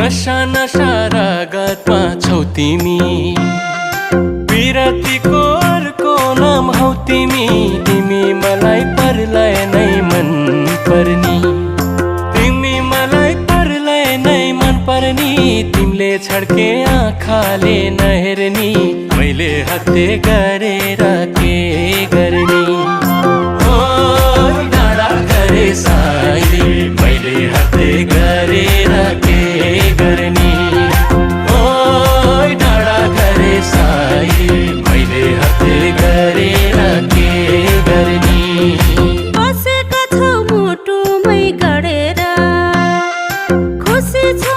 नशा नशा रगतमा छौ तिमी, विरतीको अर्को नाम हौ तिमी। तिमी मलाई परलाई नै मन पर्नी, तिमी मलाई परलाई नै मन पर्नी। तिमीले छड्के आँखाले नहेर्नी, मैले हत्ते गरेर के गर्ने। ओ डाँडा गरे साइली, मैले हत्ते गरेर के गर्ने। ओ डाँडा गरे साइली, मैले हत्ते गरेर के गर्ने। बसेका छौ मुटुमै गडेर, खुसी छु